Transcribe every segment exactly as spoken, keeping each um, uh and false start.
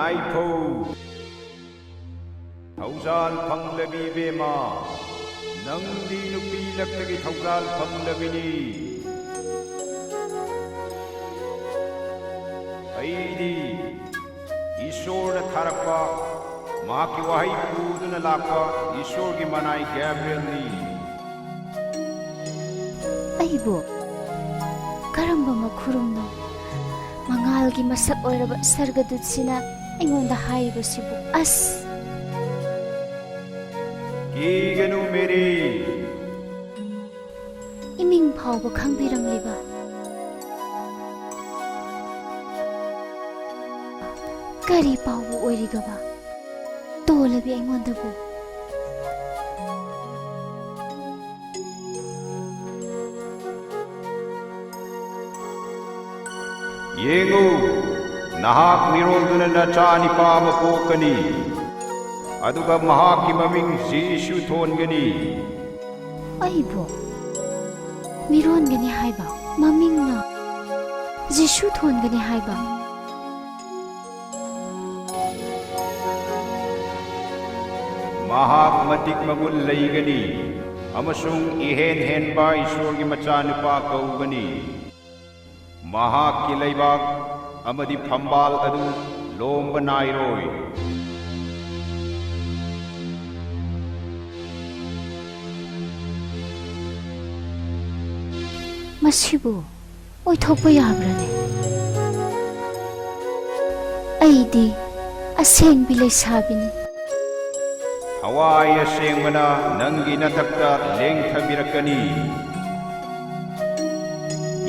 ꯉꯥꯏꯐꯧ꯫ ꯊꯧꯖꯥꯜ ꯐꯪꯂꯕꯤ ꯏꯕꯦꯝꯃ, ꯅꯪꯗꯤ ꯅꯨꯄꯤ ꯂꯛꯇꯒꯤ ꯊꯧꯖꯥꯜ ꯐꯪꯂꯕꯤꯅꯤ꯫ ꯑꯩꯗꯤ ꯏꯁꯣꯔꯅ ꯊꯥꯔꯛꯄ, ꯃꯍꯥꯛꯀꯤ ꯋꯥꯍꯩ ꯄꯨꯗꯨꯅ ꯂꯥꯛꯄ ꯏꯁꯣꯔꯒꯤ ꯃꯅꯥꯏ ꯒꯦꯕ꯭ꯔꯤꯌꯦꯜꯅꯤ꯫ ꯑꯩꯕꯨ ꯀꯔꯝꯕ ꯃꯈꯨꯔꯨꯝꯅꯣ? ꯃꯉꯥꯜꯒꯤ ꯃꯁꯛ ꯑꯣꯏꯔꯕ ꯁꯔꯒꯗꯨꯠꯁꯤꯅ ꯑꯩꯉꯣꯟꯗ ꯍꯥꯏꯔꯤꯕꯁꯤꯕꯨ? ꯑꯁ! ꯀꯤꯒꯅꯨ, ꯃꯦꯔꯤ꯫ ꯏꯃꯤꯡ ꯐꯥꯎꯕ ꯈꯪꯕꯤꯔꯝꯂꯤꯕ꯫ ꯀꯔꯤ ꯄꯥꯎꯕꯨ ꯑꯣꯏꯔꯤꯒꯕ? ꯇꯣꯜꯂꯕꯤ ꯑꯩꯉꯣꯟꯗꯕꯨ꯫ ꯌꯦꯡꯉꯨ, ꯅꯍꯥꯛ ꯃꯤꯔꯣꯟꯗꯨꯅ ꯅꯆꯥ ꯅꯤꯄꯥ ꯑꯃ ꯄꯣꯛꯀꯅꯤ, ꯑꯗꯨꯒ ꯃꯍꯥꯛꯀꯤ ꯃꯃꯤꯡ ꯖꯤꯁꯨ ꯊꯣꯟꯒꯅꯤ꯫ ꯑꯩꯕꯨ ꯃꯤꯔꯣꯟꯒꯅꯤ ꯍꯥꯏꯕ? ꯃꯃꯤꯡꯅ ꯖꯤꯁꯨ ꯊꯣꯟꯒꯅꯤ ꯍꯥꯏꯕ? ꯃꯍꯥꯛ ꯃꯇꯤꯛ ꯃꯒꯨꯟ ꯂꯩꯒꯅꯤ ꯑꯃꯁꯨꯡ ꯏꯍꯦꯟ ꯍꯦꯟꯕ ꯏꯁꯣꯔꯒꯤ ꯃꯆꯥꯅꯨꯄꯥ ꯀꯧꯒꯅꯤ꯫ ꯃꯍꯥꯛꯀꯤ ꯂꯩꯕꯥꯛ ꯑꯃꯗꯤ ꯐꯝꯕꯥꯜ ꯑꯗꯨ ꯂꯣꯝꯕ ꯅꯥꯏꯔꯣꯏ꯫ ꯃꯁꯤꯕꯨ ꯑꯣꯏꯊꯣꯛꯄ ꯌꯥꯕ꯭ꯔꯅꯦ? ꯑꯩꯗꯤ ꯑꯁꯦꯡꯕꯤ ꯂꯩꯁꯥꯕꯤꯅꯤ꯫ ꯊꯋꯥꯏ ꯑꯁꯦꯡꯕꯅ ꯅꯪꯒꯤ ꯅꯊꯛꯇ ꯂꯦꯡꯊꯕꯤꯔꯛꯀꯅꯤ꯫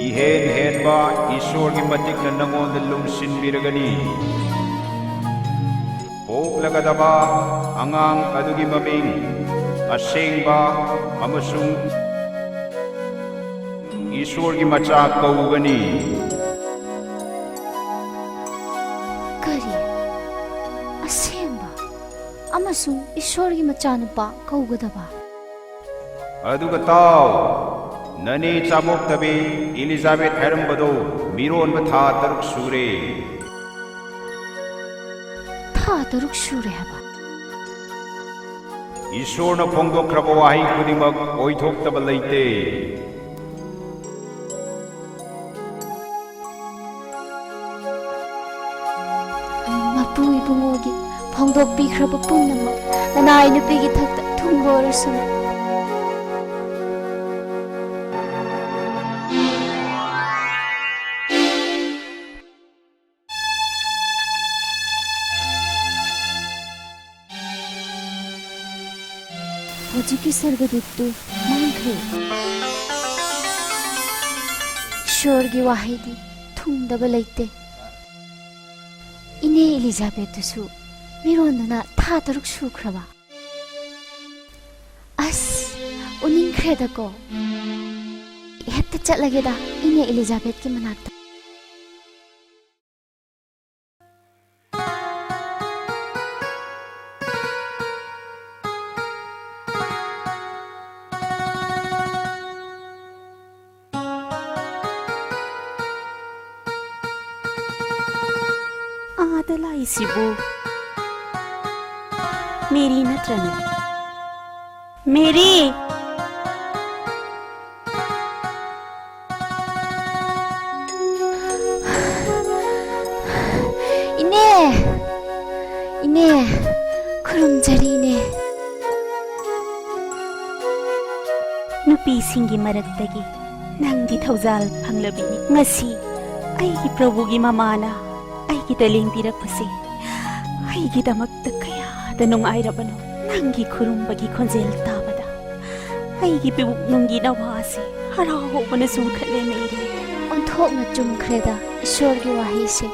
ꯏꯍꯦꯟ ꯍꯦꯟꯕ ꯏꯁꯣꯔꯒꯤ ꯃꯇꯤꯛꯅ ꯅꯉꯣꯟꯗ ꯂꯨꯝꯁꯤꯟꯕꯤꯔꯒꯅꯤ꯫ ꯄꯣꯛꯂꯒꯗꯕ ꯑꯉꯥꯡ ꯑꯗꯨꯒꯤ ꯃꯃꯤꯡ ꯑꯁꯦꯡꯕ ꯑꯃꯁꯨꯡ ꯏꯁꯣꯔꯒꯤ ꯃꯆꯥ ꯀꯧꯒꯅꯤ꯫ ꯀꯔꯤ? ꯑꯁꯦꯡꯕ ꯑꯃꯁꯨꯡ ꯏꯁꯣꯔꯒꯤ ꯃꯆꯥꯅꯨꯄꯥ ꯀꯧꯒꯗꯕ? ꯑꯗꯨꯒ ꯇꯥꯎ, ꯅꯅꯦ ꯆꯥꯕꯣꯛꯇꯕꯤ ꯏꯂꯤꯖꯥꯕꯦꯊ ꯍꯥꯏꯔꯝꯕꯗꯣ ꯃꯤꯔꯣꯟꯕ ꯊꯥ ꯇꯔꯨꯛ ꯁꯨꯔꯦ꯫ ꯊꯥ ꯇꯔꯨꯛ ꯁꯨꯔꯦ ꯍꯥꯏꯕ꯫ ꯏꯁꯣꯔꯅ ꯐꯣꯡꯗꯣꯛꯈ꯭ꯔꯕ ꯋꯥꯍꯩ ꯈꯨꯗꯤꯡꯃꯛ ꯑꯣꯏꯊꯣꯛꯇꯕ ꯂꯩꯇꯦ꯫ ꯃꯄꯨ ꯏꯕꯨꯡꯉꯣꯒꯤ ꯐꯣꯡꯗꯣꯛꯄꯤꯈ꯭ꯔꯕ ꯄꯨꯝꯅꯃꯛ ꯅꯅꯥꯏ ꯅꯨꯄꯤꯒꯤ ꯊꯛꯇ ꯊꯨꯡꯕ ꯑꯣꯏꯔꯁꯅꯨ꯫ ꯍꯧꯖꯤꯛꯀꯤ ꯁꯔꯒꯗꯨꯠꯇꯨ ꯃꯥꯡꯈ꯭ꯔꯦ꯫ ꯏꯁꯣꯔꯒꯤ ꯋꯥꯍꯩꯗꯤ ꯊꯨꯡꯗꯕ ꯂꯩꯇꯦ꯫ ꯏꯅꯦ ꯏꯂꯤꯖꯥꯕꯦꯠꯇꯨꯁꯨ ꯃꯤꯔꯣꯟꯗꯅ ꯊꯥ ꯇꯔꯨꯛ ꯁꯨꯈ꯭ꯔꯕ꯫ ꯑꯁ, ꯎꯅꯤꯡꯈ꯭ꯔꯦꯗꯀꯣ꯫ ꯍꯦꯛꯇ ꯆꯠꯂꯒꯦꯗ ꯏꯅꯦ ꯏꯂꯤꯖꯥꯕꯦꯠꯀꯤ ꯃꯅꯥꯛꯇ꯫ ꯑꯥꯗ ꯂꯥꯛꯏꯁꯤꯕꯨ ꯃꯦꯔꯤ ꯅꯠꯇ꯭ꯔꯅꯦ? ꯃꯦꯔꯤ! ꯏꯅꯦ! ꯏꯅꯦ! ꯈꯨꯔꯨꯝꯖꯔꯤ, ꯏꯅꯦ꯫ ꯅꯨꯄꯤꯁꯤꯡꯒꯤ ꯃꯔꯛꯇꯒꯤ ꯅꯪꯗꯤ ꯊꯧꯖꯥꯜ ꯐꯪꯂꯕꯤꯅꯤ꯫ ꯉꯁꯤ ꯑꯩꯒꯤ ꯄ꯭ꯔꯚꯨꯒꯤ ꯃꯃꯥꯅ ꯑꯩꯒꯤꯗ ꯂꯦꯡꯕꯤꯔꯛꯄꯁꯦ ꯑꯩꯒꯤꯗꯃꯛꯇ ꯀꯌꯥꯗ ꯅꯨꯡꯉꯥꯏꯔꯕꯅꯣ꯫ ꯅꯪꯒꯤ ꯈꯨꯔꯨꯝꯕꯒꯤ ꯈꯣꯟꯖꯦꯜ ꯇꯥꯕꯗ ꯑꯩꯒꯤ ꯄꯨꯛꯅꯨꯡꯒꯤ ꯅꯋꯥꯁꯦ ꯍꯔꯥꯎꯕꯅ ꯆꯨꯝꯈꯠꯂꯦ ꯃꯦꯔꯤ꯫ ꯑꯣꯟꯊꯣꯛꯅ ꯆꯨꯝꯈ꯭ꯔꯦꯗ ꯏꯁꯣꯔꯒꯤ ꯋꯥꯍꯩꯁꯦ꯫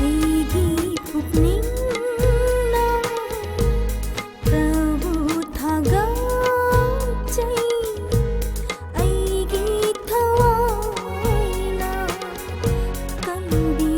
ꯑꯩꯒꯤ ꯄꯨꯛꯅꯤꯡꯅ ꯄ꯭ꯔꯚꯨ ꯊꯥꯒꯠꯆꯩ, ꯑꯩꯒꯤ ꯊꯋꯥꯏꯅ ꯀꯟꯕꯤ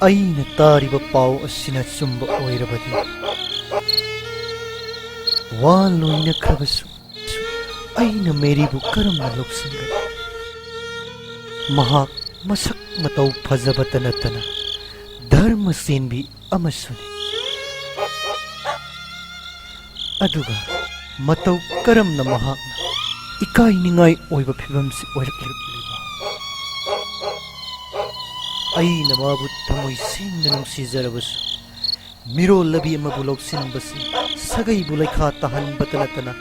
ꯑꯩꯅ ꯇꯥꯔꯤꯕ ꯄꯥꯎ ꯑꯁꯤꯅ ꯑꯆꯨꯝꯕ ꯑꯣꯏꯔꯕꯗꯤ, ꯋꯥ ꯂꯣꯏꯅꯈ꯭ꯔꯕꯁꯨ ꯑꯩꯅ ꯃꯦꯔꯤꯕꯨ ꯀꯔꯝꯅ ꯂꯧꯁꯤꯟꯒꯅꯤ? ꯃꯍꯥꯛ ꯃꯁꯛ ꯃꯇꯧ ꯐꯖꯕꯇ ꯅꯠꯇꯅ ꯙꯔꯃ ꯆꯦꯟꯕꯤ ꯑꯃꯁꯨꯅꯤ꯫ ꯑꯗꯨꯒ ꯃꯇꯧ ꯀꯔꯝꯅ ꯃꯍꯥꯛꯅ ꯏꯀꯥꯏꯅꯤꯡꯉꯥꯏ ꯑꯣꯏꯕ ꯐꯤꯕꯝꯁꯤ ꯑꯣꯏꯔꯛꯂꯤꯕ? ꯑꯩꯅ ꯃꯥꯕꯨ ꯊꯃꯣꯏ ꯁꯦꯡꯅ ꯅꯨꯡꯁꯤꯖꯔꯕꯁꯨ, ꯃꯤꯔꯣꯜꯂꯕꯤ ꯑꯃꯕꯨ ꯂꯧꯁꯤꯟꯕꯁꯤ ꯁꯥꯒꯩꯕꯨ ꯂꯩꯈꯥ ꯇꯥꯍꯟꯕꯇ ꯅꯠꯇꯅ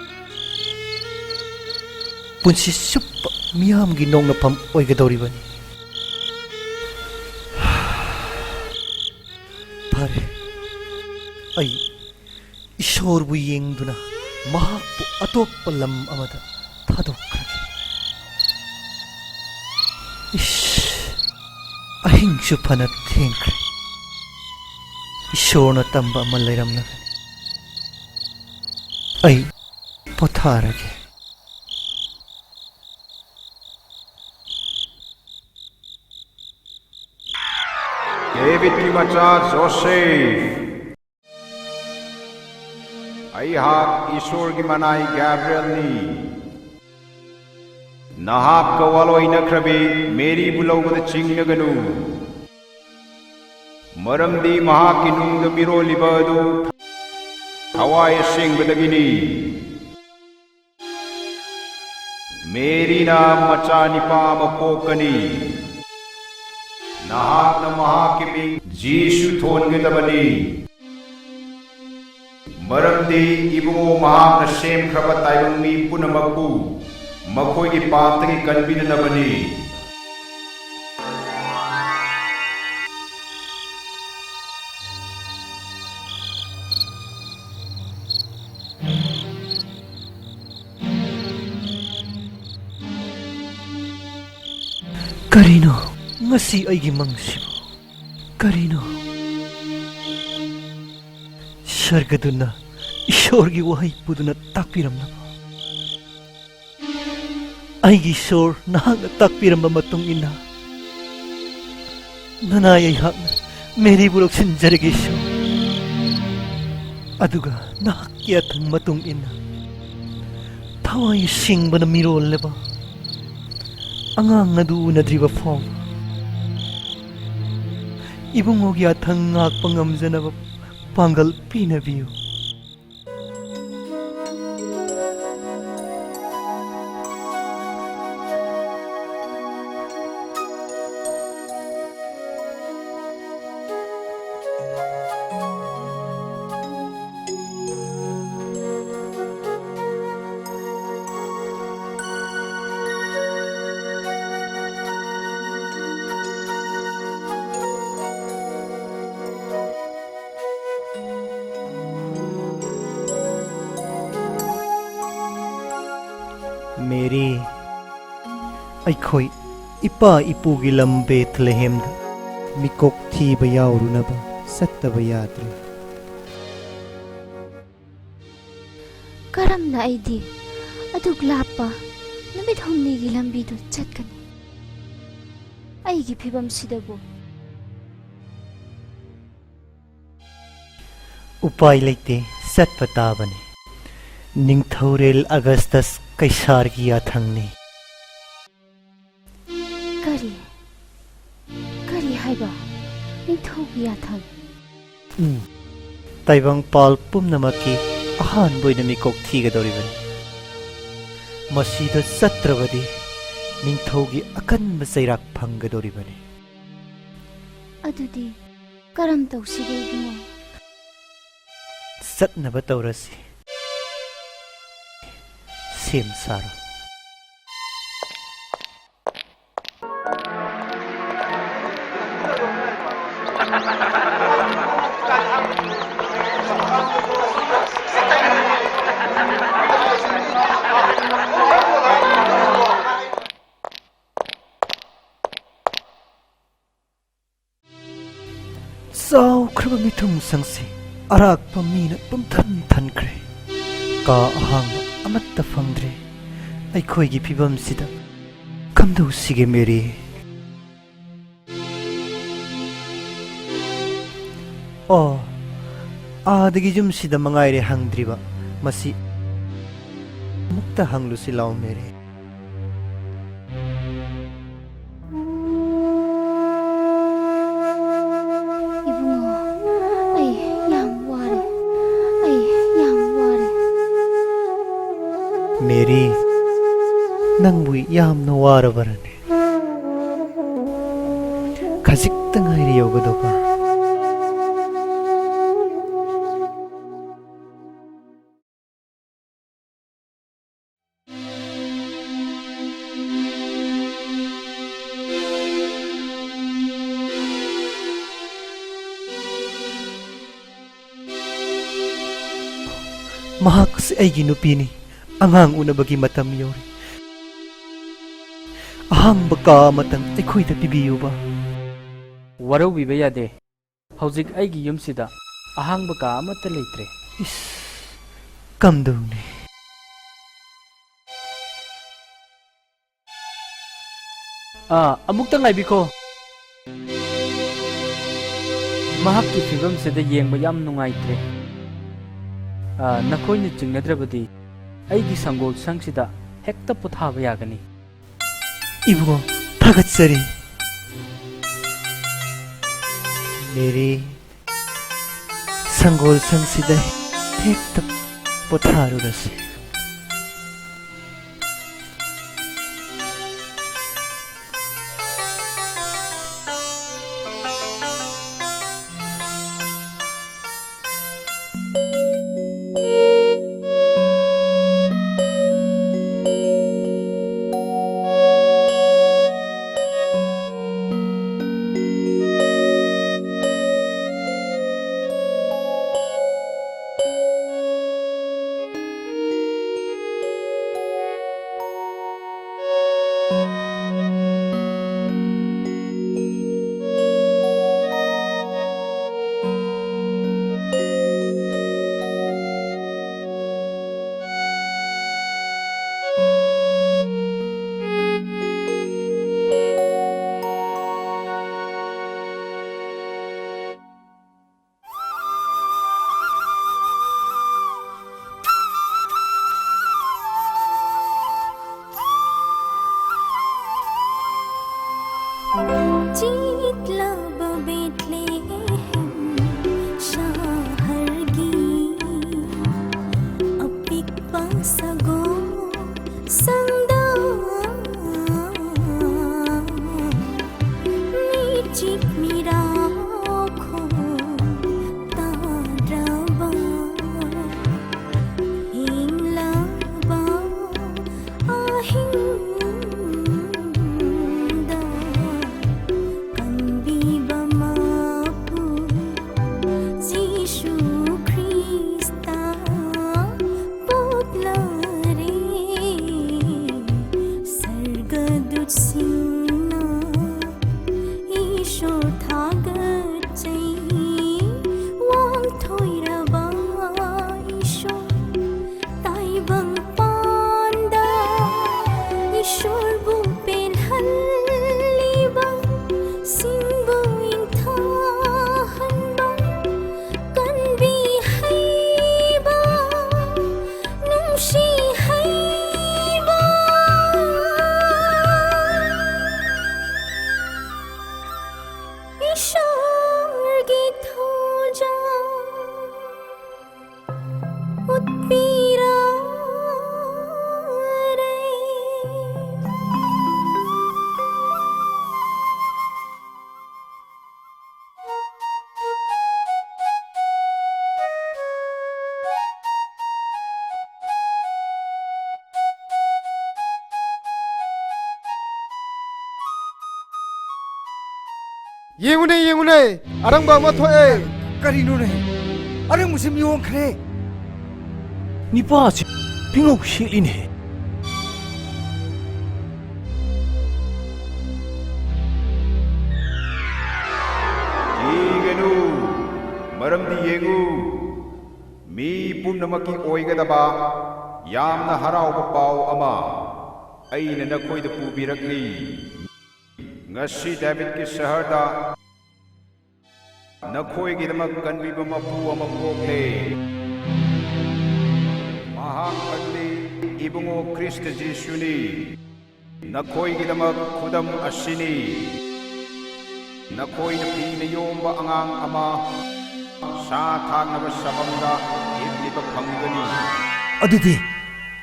ꯄꯨꯟꯁꯤ ꯆꯨꯞꯄ ꯃꯤꯌꯥꯝꯒꯤ ꯅꯣꯛꯅꯐꯝ ꯑꯣꯏꯒꯗꯧꯔꯤꯕꯅꯤ꯫ ꯐꯔꯦ, ꯑꯩ ꯏꯁꯣꯔꯕꯨ ꯌꯦꯡꯗꯨꯅ ꯃꯍꯥꯛꯄꯨ ꯑꯇꯣꯞꯄ ꯂꯝ ꯑꯃꯗ ꯊꯥꯗꯣꯛꯈ꯭ꯔꯒꯦ꯫ ꯏꯁ, ꯑꯍꯤꯡꯁꯨ ꯐꯅ ꯊꯦꯡꯈ꯭ꯔꯦ꯫ ꯏꯁꯣꯔꯅ ꯇꯝꯕ ꯑꯃ ꯂꯩꯔꯝꯂꯒꯅꯤ꯫ ꯑꯩ ꯄꯣꯊꯥꯔꯒꯦ꯫ ꯗꯦꯕꯤꯠꯀꯤ ꯃꯆꯥ ꯖꯣꯁꯦꯐ, ꯑꯩꯍꯥꯛ ꯏꯁꯣꯔꯒꯤ ꯃꯅꯥꯏ ꯒꯥꯕ꯭ꯔꯤꯑꯦꯜꯅꯤ꯫ ꯅꯍꯥꯛꯀ ꯋꯥꯂꯣꯏꯅꯈ꯭ꯔꯕꯤ ꯃꯦꯔꯤꯕꯨ ꯂꯧꯕꯗ ꯆꯤꯡꯅꯒꯅꯨ꯫ ꯃꯔꯝꯗꯤ ꯃꯍꯥꯛꯀꯤ ꯅꯨꯡꯗ ꯃꯤꯔꯣꯜꯂꯤꯕ ꯑꯗꯨ ꯊꯋꯥꯏ ꯑꯁꯦꯡꯕꯗꯒꯤꯅꯤ꯫ ꯃꯦꯔꯤꯅ ꯃꯆꯥ ꯅꯤꯄꯥ ꯑꯃ ꯄꯣꯛꯀꯅꯤ꯫ ꯅꯍꯥꯛꯅ ꯃꯍꯥꯛꯀꯤ ꯃꯤꯡ ꯖꯤꯁꯨ ꯊꯣꯟꯒꯗꯕꯅꯤ꯫ ꯃꯔꯝꯗꯤ ꯏꯕꯨꯡꯉꯣ, ꯃꯍꯥꯛꯅ ꯁꯦꯝꯈ꯭ꯔꯕ ꯇꯥꯏꯕꯪ ꯃꯤ ꯄꯨꯝꯅꯃꯛꯄꯨ ꯃꯈꯣꯏꯒꯤ ꯄꯥꯞꯇꯒꯤ ꯀꯟꯕꯤꯅꯅꯕꯅꯤ꯫ ꯀꯔꯤꯅꯣ ꯉꯁꯤ ꯑꯩꯒꯤ ꯃꯪꯁꯤꯕꯨ? ꯀꯔꯤꯅꯣ? ꯁꯔꯒꯗꯨꯅ ꯏꯁꯣꯔꯒꯤ ꯋꯥꯍꯩ ꯄꯨꯗꯨꯅ ꯇꯥꯛꯄꯤꯔꯝꯂꯕ? ꯑꯩꯒꯤ ꯏꯁꯣꯔ, ꯅꯍꯥꯛꯅ ꯇꯥꯛꯄꯤꯔꯝꯕ ꯃꯇꯨꯡ ꯏꯟꯅ ꯅꯅꯥꯏ ꯑꯩꯍꯥꯛꯅ ꯃꯦꯔꯤꯕꯨ ꯂꯧꯁꯤꯟꯖꯔꯒꯦ, ꯏꯁꯣꯔ꯫ ꯑꯗꯨꯒ ꯅꯍꯥꯛꯀꯤ ꯑꯊꯪ ꯃꯇꯨꯡ ꯏꯟꯅ ꯊꯋꯥꯏ ꯁꯦꯡꯕꯅ ꯃꯤꯔꯣꯜꯂꯕ ꯑꯉꯥꯡ ꯑꯗꯨ ꯎꯅꯗ꯭ꯔꯤꯕ ꯐꯥꯎꯕ ꯏꯕꯨꯡꯉꯣꯒꯤ ꯑꯊꯪ ꯉꯥꯛꯄ ꯉꯝꯖꯅꯕ ꯄꯥꯡꯒꯜ ꯄꯤꯅꯕꯤꯌꯨ꯫ ꯃꯦꯔꯤ, ꯑꯩꯈꯣꯏ ꯏꯄꯥ ꯏꯄꯨꯒꯤ ꯂꯝ ꯕꯦꯊꯂꯦꯍꯦꯝꯗ ꯃꯤꯀꯣꯛ ꯊꯤꯕ ꯌꯥꯎꯔꯨꯅꯕ ꯆꯠꯇꯕ ꯌꯥꯗ꯭ꯔꯦ꯫ ꯀꯔꯝꯅ ꯑꯩꯗꯤ ꯑꯗꯨꯛ ꯂꯥꯞꯄ ꯅꯨꯃꯤꯠ ꯍꯨꯝꯅꯤꯒꯤ ꯂꯝꯕꯤꯗꯨ ꯆꯠꯀꯅꯤ? ꯑꯩꯒꯤ ꯐꯤꯕꯝꯁꯤꯗꯕꯨ꯫ ꯎꯄꯥꯏ ꯂꯩꯇꯦ, ꯆꯠꯄ ꯇꯥꯕꯅꯤ꯫ ꯅꯤꯡꯊꯧꯔꯦꯜ ꯑꯒꯁꯇꯁ ꯀꯩꯁꯥꯔꯒꯤ ꯌꯥꯊꯪꯅꯤ꯫ ꯀꯔꯤ? ꯀꯔꯤ ꯍꯥꯏꯕ? ꯅꯤꯡꯊꯧꯒꯤ ꯌꯥꯊꯪ? ꯎꯝ꯫ ꯇꯥꯏꯕꯪꯄꯥꯜ ꯄꯨꯝꯅꯃꯛꯀꯤ ꯑꯍꯥꯟꯕ ꯑꯣꯏꯅ ꯃꯤꯀꯣꯛ ꯊꯤꯒꯗꯧꯔꯤꯕꯅꯤ꯫ ꯃꯁꯤꯗ ꯆꯠꯇ꯭ꯔꯕꯗꯤ ꯅꯤꯡꯊꯧꯒꯤ ꯑꯀꯟꯕ ꯆꯩꯔꯥꯛ ꯐꯪꯒꯗꯧꯔꯤꯕꯅꯤ꯫ ꯑꯗꯨꯗꯤ ꯀꯔꯝ ꯇꯧꯁꯤꯒꯦ, ꯏꯕꯨꯡꯉꯣ? ꯆꯠꯅꯕ ꯇꯧꯔꯁꯤ꯫ ꯁꯦꯝ ꯁꯥꯔꯣ꯫ ꯆꯥꯎꯈ꯭ꯔꯕ ꯃꯤꯊꯨꯡꯁꯪꯁꯤ ꯑꯔꯥꯛꯄ ꯃꯤꯅ ꯄꯨꯝꯊꯟ ꯊꯟꯈ꯭ꯔꯦ꯫ ꯀꯥ ꯑꯍꯥꯡꯕ ꯑꯃꯠꯇ ꯐꯪꯗ꯭ꯔꯦ꯫ ꯑꯩꯈꯣꯏꯒꯤ ꯐꯤꯕꯝꯁꯤꯗ ꯀꯝꯗꯧꯁꯤꯒꯦ, ꯃꯦꯔꯤ? ꯑꯣ, ꯑꯥꯗꯒꯤ ꯌꯨꯝꯁꯤꯗ ꯃꯉꯥꯏꯔꯦ ꯍꯪꯗ꯭ꯔꯤꯕ꯫ ꯃꯁꯤ ꯑꯃꯨꯛꯇ ꯍꯪꯂꯨꯁꯤ ꯂꯥꯎ, ꯃꯦꯔꯤ꯫ ꯏꯕꯨꯡꯉꯣ, ꯑꯩ ꯌꯥꯝ ꯋꯥꯔꯦ꯫ ꯑꯩ ꯌꯥꯝ ꯋꯥꯔꯦ꯫ ꯃꯦꯔꯤ, ꯅꯪꯕꯨ ꯌꯥꯝꯅ ꯋꯥꯔꯕꯔꯅꯦ? ꯈꯖꯤꯛꯇ ꯉꯥꯏꯔꯦ ꯌꯧꯒꯗꯧꯕ꯫ ꯃꯍꯥꯛ ꯑꯁꯤ ꯑꯩꯒꯤ ꯅꯨꯄꯤꯅꯤ꯫ ꯑꯉꯥꯡ ꯎꯅꯕꯒꯤ ꯃꯇꯝ ꯌꯧꯔꯦ꯫ ꯑꯍꯥꯡꯕ ꯀꯥ ꯑꯃꯇꯪ ꯑꯩꯈꯣꯏꯗ ꯄꯤꯕꯤꯌꯨꯕ꯫ ꯋꯥꯔꯧꯕꯤꯕ ꯌꯥꯗꯦ꯫ ꯍꯧꯖꯤꯛ ꯑꯩꯒꯤ ꯌꯨꯝꯁꯤꯗ ꯑꯍꯥꯡꯕ ꯀꯥ ꯑꯃꯠꯇ ꯂꯩꯇ꯭ꯔꯦ꯫ ꯏꯁ, ꯀꯝꯗꯧꯅꯤ? ꯑꯥ, ꯑꯃꯨꯛꯇ ꯉꯥꯏꯕꯤꯈꯣ꯫ ꯃꯍꯥꯛꯀꯤ ꯐꯤꯕꯝꯁꯤꯗ ꯌꯦꯡꯕ ꯌꯥꯝ ꯅꯨꯡꯉꯥꯏꯇ꯭ꯔꯦ꯫ ꯑꯥ, ꯅꯈꯣꯏꯅ ꯆꯤꯡꯅꯗ꯭ꯔꯕꯗꯤ ꯑꯩꯒꯤ ꯁꯪꯒꯣꯜ ꯁꯪꯁꯤꯗ ꯍꯦꯛꯇ ꯄꯣꯊꯥꯕ ꯌꯥꯒꯅꯤ꯫ ꯏꯕꯨꯡꯉꯣ, ꯊꯥꯒꯠꯆꯔꯤ꯫ ꯃꯦꯔꯤ, ꯁꯪꯒꯣꯜ ꯁꯪꯁꯤꯗ ꯍꯦꯛꯇ ꯄꯣꯊꯥꯔꯨꯔꯁꯤ꯫ ꯌꯦꯡꯉꯨꯅꯦ, ꯌꯦꯡꯉꯨꯅꯦ, ꯑꯔꯪꯕ ꯑꯃ ꯊꯣꯛꯑꯦ꯫ ꯀꯔꯤꯅꯣꯅꯦ? ꯑꯔꯪꯕꯁꯤ ꯃꯤ ꯑꯣꯟꯈ꯭ꯔꯦ꯫ ꯅꯤꯄꯥꯁꯤ ꯐꯤꯉꯧ ꯁꯦꯠꯂꯤꯅꯦ꯫ ꯀꯤꯒꯅꯨ, ꯃꯔꯝꯗꯤ ꯌꯦꯡꯉꯨ, ꯃꯤ ꯄꯨꯝꯅꯃꯛꯀꯤ ꯑꯣꯏꯒꯗꯕ ꯌꯥꯝꯅ ꯍꯔꯥꯎꯕ ꯄꯥꯎ ꯑꯃ ꯑꯩꯅ ꯅꯈꯣꯏꯗ ꯄꯨꯕꯤꯔꯛꯂꯤ꯫ ꯉꯁꯤ ꯗꯥꯕꯤꯗꯀꯤ ꯁꯍꯔꯗ ꯅꯈꯣꯏꯒꯤꯗꯃꯛ ꯀꯟꯕꯤꯕ ꯃꯄꯨ ꯑꯃ ꯄꯣꯛꯂꯦ꯫ ꯃꯍꯥꯛ ꯑꯗꯨꯗꯤ ꯏꯕꯨꯡꯉꯣ ꯈ꯭ꯔꯤꯁꯇ ꯖꯤꯁꯨꯅꯤ꯫ ꯅꯈꯣꯏꯒꯤꯗꯃꯛ ꯈꯨꯗꯝ ꯑꯁꯤꯅꯤ꯫ ꯅꯈꯣꯏꯅ ꯐꯤꯅ ꯌꯣꯝꯕ ꯑꯉꯥꯡ ꯑꯃ ꯁꯥ ꯊꯥꯛꯅꯕ ꯁꯥꯐꯝꯗ ꯍꯤꯞꯂꯤꯕ ꯐꯪꯒꯅꯤ꯫ ꯑꯗꯨꯗꯤ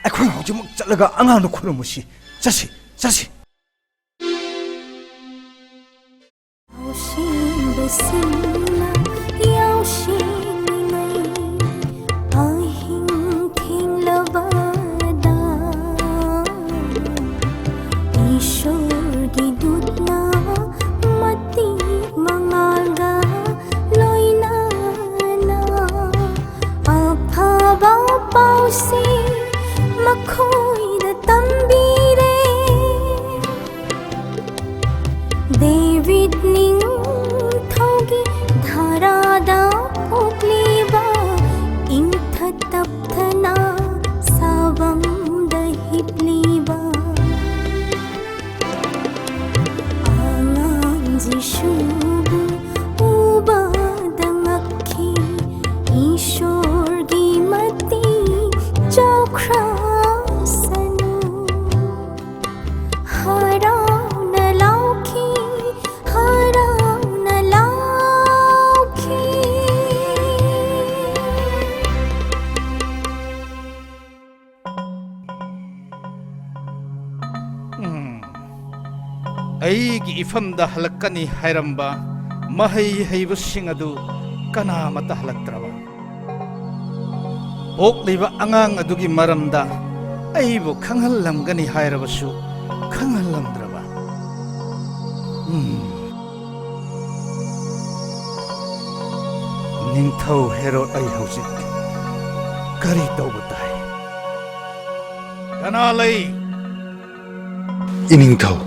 ꯑꯩꯈꯣꯏ ꯍꯧꯖꯤꯛꯃꯛ ꯆꯠꯂꯒ ꯑꯉꯥꯡꯗ ꯈꯨꯔꯨꯝꯃꯨꯁꯤ꯫ ꯆꯠꯁꯤ, ꯆꯠꯁꯤ꯫ ꯌꯥꯎꯁꯤꯟꯕꯁꯤꯡꯅ ꯌꯥꯎꯁꯤꯟꯅꯤꯡꯉꯩ ꯑꯍꯤꯡ ꯊꯦꯡꯂꯕꯗ ꯏꯁꯣꯔꯒꯤ ꯗꯨꯠꯅ ꯃꯇꯤꯛ ꯃꯉꯥꯜꯒ ꯂꯣꯏꯅꯅ ꯑꯐꯕ ꯄꯥꯎꯁꯦ ꯃꯈꯣꯏꯗ ꯇꯝꯕꯤꯔꯦ꯫ ꯗꯦꯕꯤꯗ ꯅꯤꯡꯊꯧꯒꯤ ꯙꯔꯥꯗ ꯄꯣꯛꯂꯤꯕ, ꯏꯪꯊ ꯇꯞꯊꯅ ꯁꯥꯐꯝꯗ ꯍꯤꯞꯂꯤꯕ ꯑꯉꯥꯡ ꯖꯤꯁꯨꯕꯨ ꯎꯕꯗ ꯉꯛꯈꯤ꯫ ꯏꯁꯣꯔꯒꯤ ꯃꯇꯤꯛ ꯆꯥꯎꯈ꯭ꯔꯁꯅꯨ꯫ ꯍꯔꯥꯎꯅ ꯂꯥꯎꯈꯤ, ꯍꯔꯥꯎꯅ ꯂꯥꯎꯈꯤ꯫ ꯎꯝ꯫ ꯑꯩꯒꯤ ꯏꯐꯝꯗ ꯍꯜꯂꯛꯀꯅꯤ ꯍꯥꯏꯔꯝꯕ ꯃꯍꯩ ꯍꯩꯕꯁꯤꯡ ꯑꯗꯨ ꯀꯅꯥꯃꯠꯇ ꯍꯜꯂꯛꯇ꯭ꯔꯕ? ꯄꯣꯛꯂꯤꯕ ꯑꯉꯥꯡ ꯑꯗꯨꯒꯤ ꯃꯔꯝꯗ ꯑꯩꯕꯨ ꯈꯪꯍꯜꯂꯝꯒꯅꯤ ꯍꯥꯏꯔꯕꯁꯨ ꯈꯪꯍꯜꯂꯝꯗ꯭ꯔꯕ? ꯎꯝ꯫ ꯅꯤꯡꯊꯧ ꯍꯦꯔꯣꯗ, ꯑꯩ ꯍꯧꯖꯤꯛ ꯀꯔꯤ ꯇꯧꯕ ꯇꯥꯏ? ꯀꯅꯥ ꯂꯩ? ꯏꯅꯤꯡꯊꯧ꯫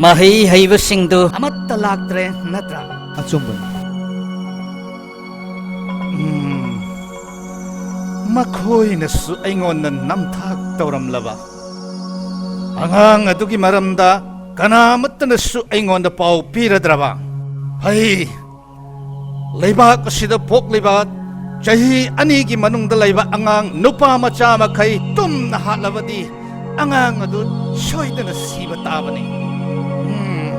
ꯃꯍꯩ ꯍꯩꯕꯁꯤꯡꯗꯨ ꯑꯃꯠꯇ ꯂꯥꯛꯇ꯭ꯔꯦ ꯅꯠꯇ꯭ꯔꯥ? ꯑꯆꯨꯝꯕꯅꯤ꯫ ꯎꯝ, ꯃꯈꯣꯏꯅꯁꯨ ꯑꯩꯉꯣꯟꯗ ꯅꯝꯊꯥꯛ ꯇꯧꯔꯝꯂꯕ ꯑꯉꯥꯡ ꯑꯗꯨꯒꯤ ꯃꯔꯝꯗ ꯀꯅꯥ ꯑꯃꯠꯇꯅꯁꯨ ꯑꯩꯉꯣꯟꯗ ꯄꯥꯎ ꯄꯤꯔꯗ꯭ꯔꯕ? ꯑꯩ ꯂꯩꯕꯥꯛ ꯑꯁꯤꯗ ꯄꯣꯛꯂꯤꯕ ꯆꯍꯤ ꯑꯅꯤꯒꯤ ꯃꯅꯨꯡꯗ ꯂꯩꯕ ꯑꯉꯥꯡ ꯅꯨꯄꯥ ꯃꯆꯥ ꯃꯈꯩ ꯇꯨꯝꯅ ꯍꯥꯠꯂꯕꯗꯤ, ꯑꯉꯥꯡ ꯑꯗꯨ ꯁꯣꯏꯗꯅ ꯁꯤꯕ ꯇꯥꯕꯅꯤ꯫ ꯎꯝ,